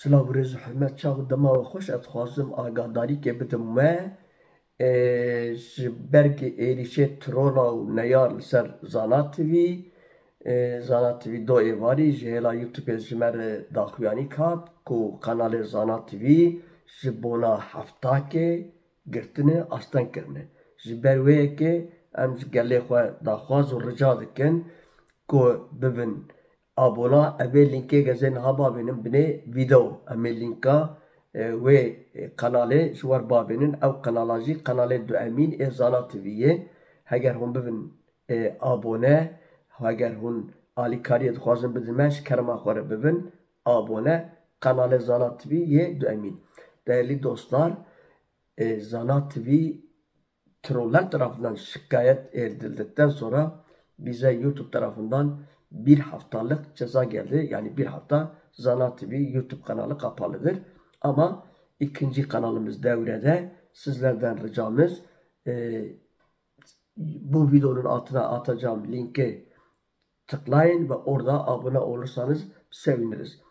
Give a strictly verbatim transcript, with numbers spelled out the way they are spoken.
Silav û rêz û hurmet, çax û dema we xweş. Ez dixwazim agadarîkê bidim we, e, ji ber ku êrîşê trona û neyar li ser Zana T V, e, Zana T V do êvarî ji hêla YouTube ji me re daxuyanî hat ku kanalê Zana T V ji bona heftakê girtine, asteng kirine. Ji ber wê yekê em ji gelê xwe daxwaz û rica dikin ku bibin abona. Evê lînkê gezê niha bavênin binê vîdeo. Em ê lînka, e, wê, e, kanalê ji we re bavênin. Ew kanala jî kanalê duemîn ê Zana T V ye. Heger hûn bibin, e, abone, heger hûn alîkariyê dixwazin bidin me, ji kerema xwe re bibin abone. Kanalê Zana T V yê duemîn. Değerli dostlar, e, Zana T V troller tarafından şikayet edildikten sonra bize YouTube tarafından bir haftalık ceza geldi. Yani bir hafta Zana T V YouTube kanalı kapalıdır. Ama ikinci kanalımız devrede. Sizlerden ricamız, e, bu videonun altına atacağım linki tıklayın ve orada abone olursanız seviniriz.